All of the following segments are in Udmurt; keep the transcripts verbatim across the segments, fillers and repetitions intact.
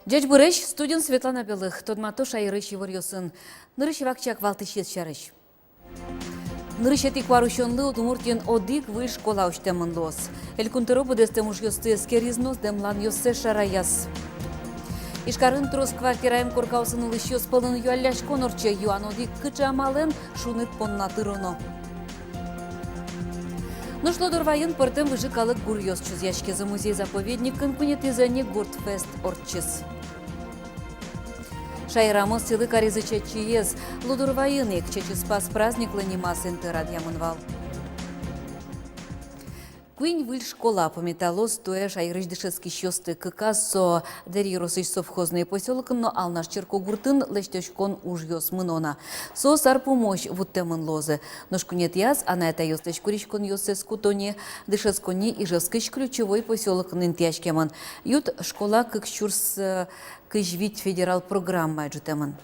Ӟечбуресь! Студиын Светлана Белых. Тодмато шаерысь иворъёсын. Нырысь вакчияк валтӥсез сярысь. Нырысетӥ куарусёнлы Удмуртиын одӥг выль школа усьтэмын луоз. Элькун тӧро быдэстэм ужъёсты эскериз но дэмланъёссэ шараяз. Ижкарын трос квартираем коркаосын улӥсьёс пӧлын юалляськон ортче. Юан одӥг: кыӵе амалэн шуныт понна тыроно? Нош Лудорвайын пӧртэм выжы калык гуръёс чузъяськизы. Музей-заповедникын куинетӥзэ ни гуртфест ортчиз. Шаерамы сӥлы каризы чечыез. Лудорвайын ик Чечы Спас праздниклы нимаз инты радъямын вал. Куинь выль школа пумиталоз туэ шаерысь дышетскисьёсты. Кыказ со Дэри ёросысь Совхозной посёлокын но Алнаш черкогуртын лэсьтӥськон ужъёс мыно на. Соос ар пумозь вуттэмын луозы. Нош куинетӥяз анай-атайёслэсь куриськонъёссэс куто ни. Дышетсконни Ижевскысь Ключевой посёлокын интыяськемын. Юрт школа кык сюрс, э, кызь вить федерал программая ӝутэмын.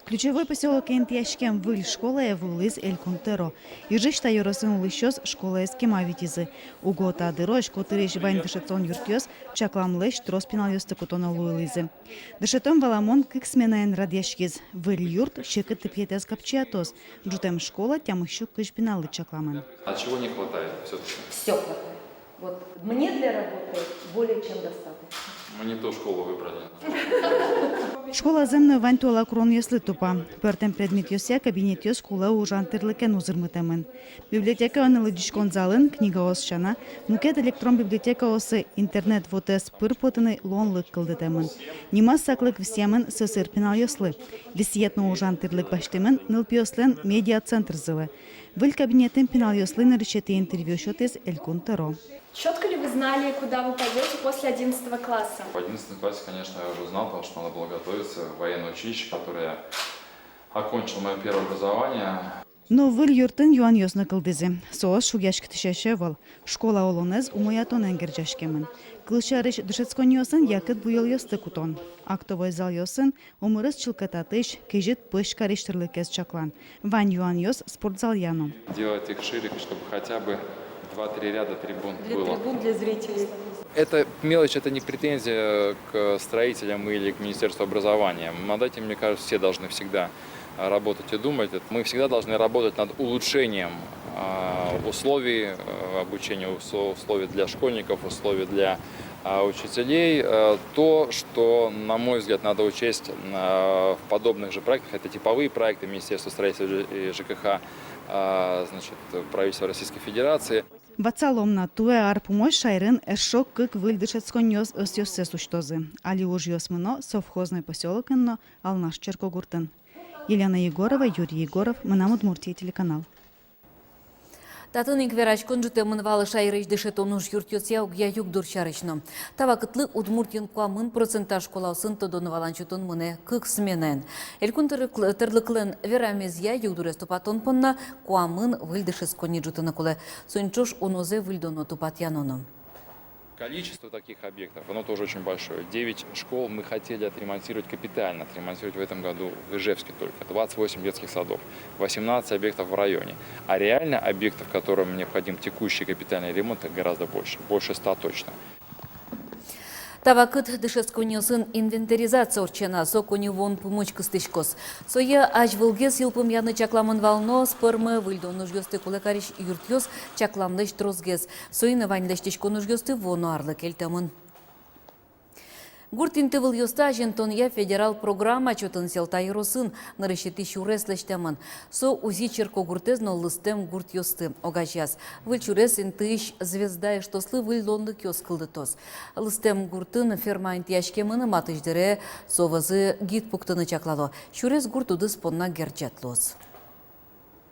Ключевой посёлоке интыяськем выль школае вуылӥз Элькун тӧро. Ижысь та ёросын улӥсьёс школаез кема витизы. Уго та дырозь котырысь вань дышетон юртъёс чакламлэсь трос пиналъёсты кутоно луылӥзы. Дышетон валамон кык сменаен радъяськиз. Выль юрт секыт тыпъетэз капчиятоз. Ӝутэм школа тямыссю кызь пиналлы чакламын. А чего не хватает всё-таки? Всё хватает. Вот мне для работы более чем достаточно. Мы не ту школу выбрали. Школа зэм но вань туала куронъёслы тупа. Пӧртэм предметъёсъя кабинетъёс кулэ ужан тӥрлыкен узырмытэмын. Библиотекаын но лыдӟиськон залын книгаос сяна, мукет электрон библиотекаосы интернет вотэс пыр потыны луонлык кылдытэмын. Нимаз саклык висъямын сӧсыр пиналъёслы. Висъет но ужан тӥрлык басьтэмын нылпиослэн медиацентрзылы. Выль кабинетын пиналъёслы нырысетӥ интервью сётӥз Элькун тӧро. Чётко ли вы знали, куда вы пойдёте после одиннадцатого класса? В одиннадцатом классе, конечно, я уже знал, потому что надо было готовиться в военное училище, которое я окончил, моё первое образование. Но выль юртын юанъёс но кылдӥзы. Соос шугъяськытӥсьёс ӧвӧл. Школа улонэз умоятонэн герӟаськемын. Кылсярысь, дышетсконниосын якыт буёлъёсты кутон, актовой залъёсын омырез чылкытатӥсь, кезьыт пӧсь карись тӥрлыкез чаклан. Вань юанъёс спортзалъя но. Делать их шире, чтобы хотя бы два-три ряда трибун было. Для трибун, для зрителей. Это мелочь, это не претензия к строителям или к Министерству образования. Над этим, мне кажется, все должны всегда работать и думать. Мы всегда должны работать над улучшением, а, условий, э, обучения, усо-, условий для школьников, условий для, а, учителей. Э, то, что, на мой взгляд, надо учесть, а, в подобных же проектах, это типовые проекты Министерства строительства и Ж К Х, а, значит, правительства Российской Федерации. Ватсалом на, туэ ар пумозь шаерын эшшо кык выль дышетсконниос ӧсъёссэс усьтозы. Али ужъёс мыно Совхозной посёлокын но Алнаш черкогуртын. Елена Егорова, Юрий Егоров, «Мынам Удмуртие» телеканал. Татын ик вераськон ӝутэмын вал шаерысь дышетон ужъюртъёсъя огъя югдур сярысь но. Та вакытлы Удмуртиын куамын процента школаосын тодон-валан сётон мынэ кык сменаен. Элькун тӧрлык-, тӧрлыклэн верамезъя, югдурез тупатон понна куамын выль дышетсконни ӝутыны кулэ. Соин ӵош унозэ выльдоно, тупатъяноно. Количество таких объектов, оно тоже очень большое. Девять школ мы хотели отремонтировать капитально, отремонтировать в этом году в Ижевске только. Двадцать восемь детских садов, восемнадцать объектов в районе. А реально объектов, которым необходим текущий капитальный ремонт, их гораздо больше. Больше ста точно. Та вакыт дышетсконниосын инвентаризация ортче на, со коньывуон пумозь кыстӥськоз. Сое азьвылгес йылпумъяны чакламын вал но, ӧз пӧрмы, выльдон ужъёсты кулэ карись юртъёс чакламлэсь тросгес. Соин вань лэсьтӥськон ужъёсты вуоно арлы кельтэмын. Гурт интывылъёсты азинтонъя федерал программа чотын Сьӧлта ёросын нырысетӥ сюрес лэсьтэмын. Со Узи черкогуртэз но Лыстэм гуртъёсты огазеяз. Выль сюрес интыысь «Звезда» эштослы выль луонлыкъёс кылдытоз. Лыстэм гуртын ферма интыяськемын, матысь дыре со вӧзы гид пуктыны чаклало. Сюрес гурт удыс понна герӟет луоз.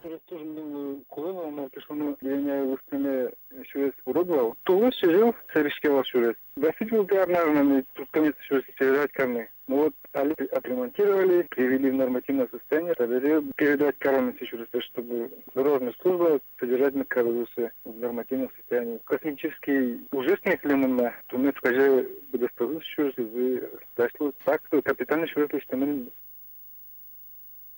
Сюрес туж мыным кулэ вал, малы ке шуоно, деревняе Лыстэме сюрес урод вал. Тулыс сӥзьыл сэрттӥське вал сюрес. Дас вить вал ар, наверно, ми ту-, туннэ сюрес содержать карыны. Ну вот, али отремонтировали, привели в нормативное состояние, табере передать каром ми сюрес, чтобы дорожная служба содержать мед кароз сое в нормативном Тӥни косметический ужез но кылемын на, туннэ ӵуказе быдэстозы сюресэз, дась луоз. Так-то капитальный сюрес лэсьтэмын.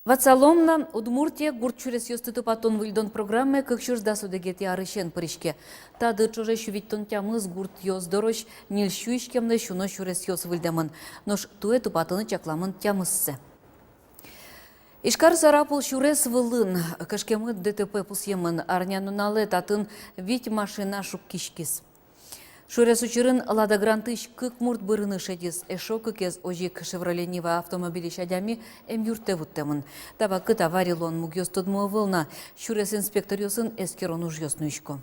Ватсалом на, Удмуртие гурт сюресъёсты тупатон-выльдон программае кык сюрс дас одӥгетӥ арысен пыриське. Та дыр ӵоже сю витьтон тямыс гуртъёс дорозь ньыль сю иськемлэсь уно сюресъёс выльдэмын, нош туэ тупатыны чакламын тямыссэ. Ижкар-Сарапул сюрес вылын кышкемыт ДТП пусъемын. Арнянуналэ татын вить машина шуккиськиз. Сюрес учырын Лада Грантысь кык мурт бырыны шедиз, эшшо кыкез, озьы ик Шевроле Нива автомобильысь адями, эмъюртэ вуттэмын. Та вакытэ авари луон мугъёс тодмо ӧвӧл на, сюрес инспекторъёсын эскерон ужъёс нуисько.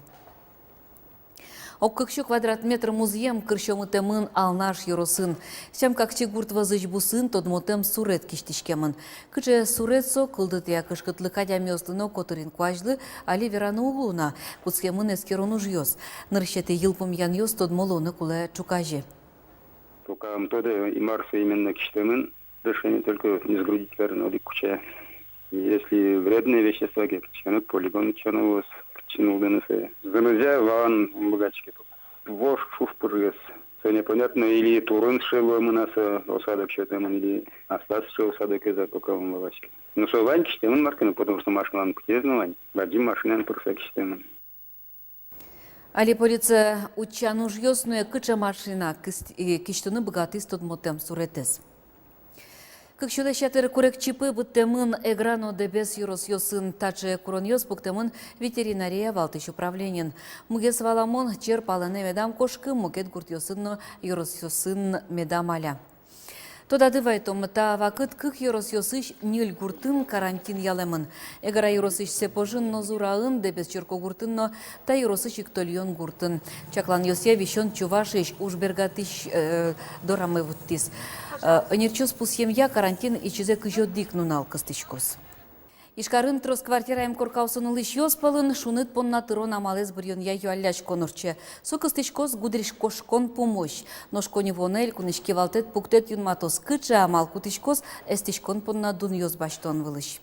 Ог кык сю квадрат метр музъем кырсьомытэмын Алнаш ёросын. Сям-Какчи гурт вӧзысь бусын тодмотэм сурет кисьтӥськемын. Кыӵе сурет со, кылдытэ-а кышкытлык адямиослы но котырын куазьлы, али вераны уг луы на, кутскемын эскерон ужъёс. Нырысетӥ йылпумъянъёс тодмо луыны кулэ ӵуказе. Пока ум тодэ, мар со именно кисьтэмын. Решение только не сгрудить карыны одӥг куче. Если вредные вещества ке, кытчы ке но полигон утчано луоз, кытчы нуллыны сое. Зынызъя валан ум быгатӥське пока. Вож ӵуж пыргес. Со непонятно, или турын сыӵе луэмын, а со осадок сётэмын, или аслаз сыӵе осадокез, а пока ум валаське. Но со вань кисьтэмын мар ке но, потому что машиналэн пытьыез но вань. Бадӟым машинаен пырыса кисьтэмын. Али полиция утчан ужъёс нуэ, кыӵе машина кыс-, э, кисьтыны быгатӥз тодмотэм суретэз. Кык сюлэсь ятыр курегчипы быдтэмын Эгра но Дэбес ёросъёсын. Таӵе куронъёс пуктэмын ветеринария валтӥсь управлениын. Мугез валамон: чер палэнэ медам кошкы, мукет гуртъёсын но ёросъёсын медам аля. Тодады вайытом, та вакыт кык ёросъёсысь ньыль гуртын карантин ялэмын. Эгра ёросысь Сепожын но Зураын, Дэбес черкогуртын но та ёросысь ик Тольён гуртын. Чакланъёсъя, висён Чувашиысь ужбергатӥсь, э, дорамы вуттӥз. Э, ӧнерчиос пусъемъя, карантин ичизэ кызь одӥг нунал кыстӥськоз. Ижкарын трос квартираем коркаосын улӥсьёс пӧлын шуныт понна тырон амалэз быръёнъя юалляськон ортче. Со кыстӥськоз гудырикошкон пумозь. Нош коньывуонэ элькунысь кивалтэт пуктэт юнматоз, кыӵе амал кутӥськоз эстӥськон понна дунъёс басьтон вылысь.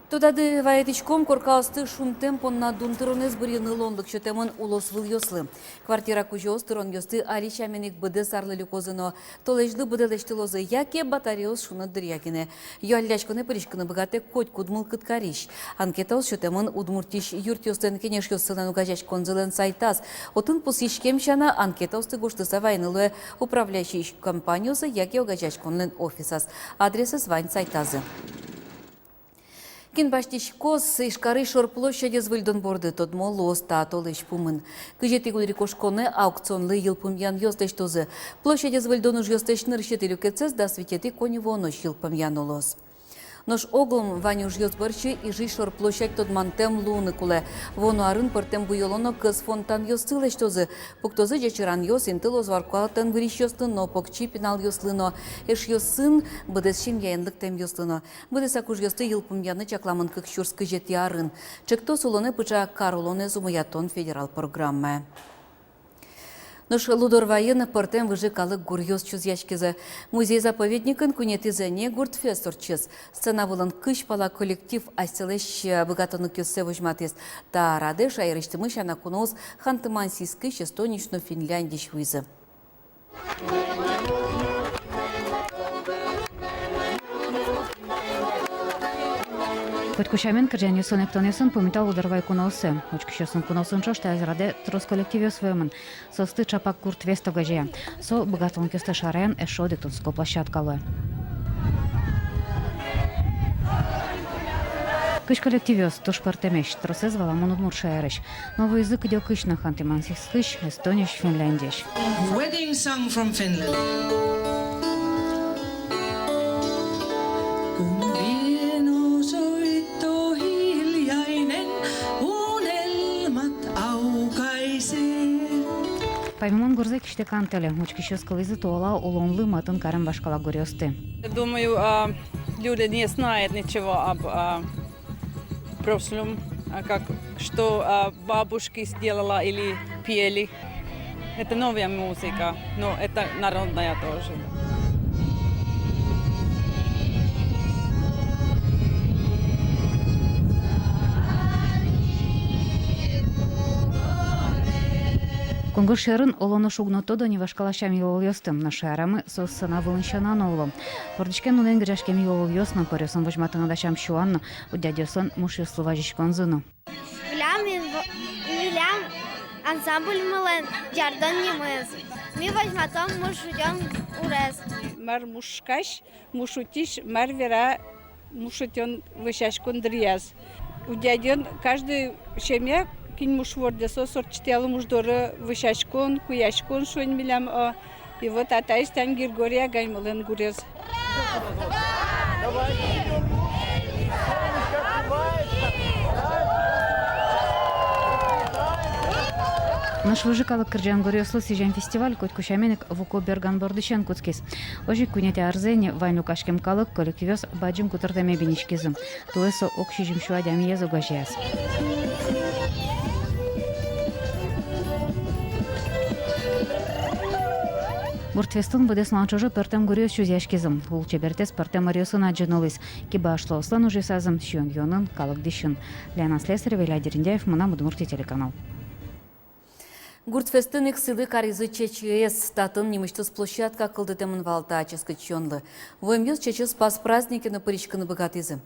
Тодады вайытӥськом, коркаосты шунтэм понна дун тыронэз быръыны луонлык сётэмын улосвылъёслы. Квартира кузёос тыронъёсты али сямен ик быдэс арлы люкозы но толэзьлы быдэ лэсьтылозы яке батареяос шуныт дыръя гинэ. Юалляськонэ пыриськыны быгатэ котькуд мылкыд карись. Анкетаос сётэмын Удмуртиысь юртъёслэн кенешъёссылэн огазеяськонзылэн сайтаз. Отын пусйиськем сяна, анкетаосты гожтыса вайыны луэ управляющий компаниозы яке огазеяськонлэн офисаз. Адресэз вань сайтазы. Кин басьтӥськоз Ижкарысь шор площадез выльдон борды, тодмо луоз та толэзь пумын. Кызетӥ гудырикошконэ аукционлы йылпумъянъёс лэсьтозы. Площадез выльдон ужъёслэсь нырысетӥ люкетсэс дас витетӥ коньывуонозь йылпумъяно луоз. Нош огъя вань ужъёс бӧрсьы Ижысь шор площадь тодмантэм луыны кулэ. Вуоно арын пӧртэм буёлоно кӧс фонтанъёсты лэсьтозы, пуктозы ӟечыранъёс, инты луоз воркаутэн вырисьёслы но, покчи пиналъёслы но, эшъёсын быдэс семьяен лыктэмъёслы но. Быдэсак ужъёсты йылпумъяны чакламын кык сюрс кызетӥ арын. Ӵектос улонэ пыӵа кар улонэз умоятон федерал программая. Нош Лудорвайын пӧртэм выжы калык гуръёс чузъяськизы. Музей-заповедникын куинетӥзэ не гуртфест ортчиз. Сцена вылын кызь пала коллектив асьсэлэсь, э, быгатонлыкъёссэ возьматӥз. Та радэ шаерысьтымы сяна куноос Ханты-Мансийскысь, Эстониысь но Финляндиысь вуизы. Котьку сямен, кырӟанъёсын, эктонъёсын пумита Лудорвай кунооссэ. Учкисьёсын куноосын ӵош та радэ трос коллективъёс вуэмын. Соосты ӵапак гуртфест огазея. Со быгатонлыкъёсты шараян эшшо одӥг тунсыко площадка луэ. Кызь коллективъёс, туж пӧртэмесь, тросэз валамон удмурт шаерысь. Но вуизы кыдёкысь но: Ханты-Мансийскысь, Эстониысь, Финляндиысь. Wedding song from Finland. Kun vieno soitto hiljainen unelmat aukaisee. Паймымон гурзэ кисьтэ кантеле. Учкисьёс кылӥзы туала улонлы матын карем вашкала гуръёсты. Думаю, а, люди не знают ничего об, а, прошлом, а, как, что, а, бабушки сделала или пели. Это новая музыка, но это народная тоже. Кунгож сьӧрын оло но шуг но тодо ни вашкала сям-йылолъёсты, но шаерамы соос сцена вылын сяна но уло. Вордӥськем нунэн герӟаськем йылолъёс но, пӧръёсын возьматыны дасям сюан но удядьёслэн мушъёслы вазиськонзы но. Милям инво-, милям ансамбльмылэн «Ӟардон» нимыз. Ми возьматом муш утён урез. Мар мушкась, муш утись, мар вера муш утён вӧсяськон дыръяз. Удядьён каждый семья, кин муш вордэ, соос ортчытъяло муш доры вӧсяськон, куяськон шуэн милям, о. И вот атаез тань Григорий агаймылэн гурез. Нош выжы калык кырӟан гуръёслы сӥзем фестиваль котьку сямен ик Вуко Берган бордысен кутскиз. Озьы ик куинетӥ арзэ ини вань люкаськем калык, коллективъёс бадӟым котыртэме биниськизы. Туэ со ог сизьым сю адямиез огазеяз. Гуртфестын быдэс нунал ӵоже пӧртэм гуръёс чузъяськизы. Лулчеберетэз пӧртэм ӧръёсын адӟыны луиз: кибашлыослэн ужъёсазы, сиён-юонын, калык дӥсьын. Лена Слесарева, Илья Дерендяев, «Мынам Удмуртие» телеканал. Гуртфестын ик сӥлы каризы Чечыез. Татын нимысьтыз площадка кылдытэмын вал та ческыт сиёнлы. Вуэмъёс Чечы Спас празднике но пыриськыны быгатӥзы.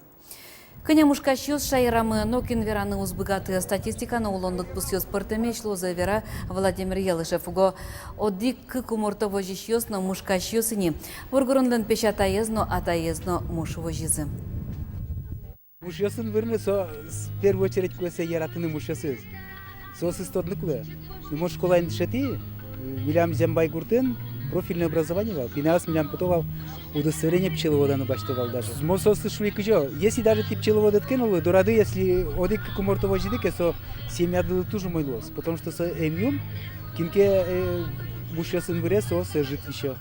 Кӧня мушкасьёс шаерамы, нокин вераны уз быгаты. Статистика но улон лыдпусъёс пӧртэмесь луозы, вера Владимир Елышев. Уго одӥг-кык уморто возисьёс но мушкасьёс ини. Воргоронлэн песятаез но, атаез но муш возизы. Мушъёсын вырыны со, с-, в первую очередь, кулэ сое яратыны мушъёсыз. Соосыз тодыны кулэ. Ну, мон школаын дышетӥ, э, милям Зямбайгуртын профильное образование вал. Пиналъёс милям потэ вал удостоверение пчеловода но басьтэ вал даже. Мон соослы шуи кызьы: если даже тӥ пчеловод ӧд ке но луы, дорады если одӥг-кык уморто возиды ке, со семьядылы туж умой луоз. Потому что со эмъюм, кин ке, э, мушъёсын выре, со ӧжыт висё.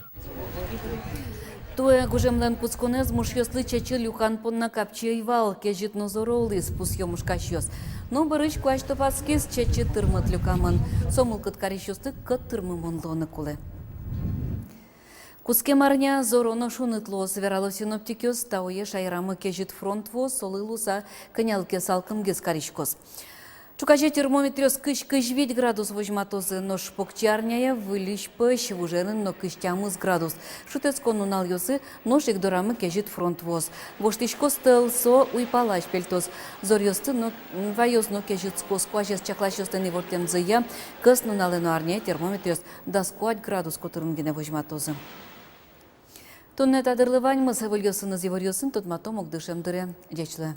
Туэ гужемлэн кутсконэз мушъёслы Чечы люкан понна капчи ӧй вал, кезьыт но зоро улӥз, пусъё мушкасьёс. Но бӧрысь куазь тупатскиз, Чечы тырмыт люкамын. Со мылкыд карисьёсты кӧт тырмымон луыны кулэ. Кутскем арня зоро но шуныт луоз, верало синоптикъёс. Та уе шаерамы кезьыт фронт вуоз, солы луыса кӧня ке салкымгес кариськоз. Ӵуказе термометръёс кызь-кызь вить градус возьматозы, нош покчиарняе выльысь пӧсь, вужерын но кызь тямыс градус. Шутэтскон нуналъёсы нош ик дорамы кезьыт фронт вуоз. Воштӥськоз тӧл, со уйпалась пельтоз. Зоръёсты но, м, ваёз но кезьытскоз. Куазез чакласьёслэн ивортэмзыя, кӧснуналэ но арняе термометръёс дас куать градус котырын гинэ возьматозы. Туннэ та дырлы ваньмыз. Выльёсыныз иворъёсын тодматом ог дышем дыре. Ӟеч луэ.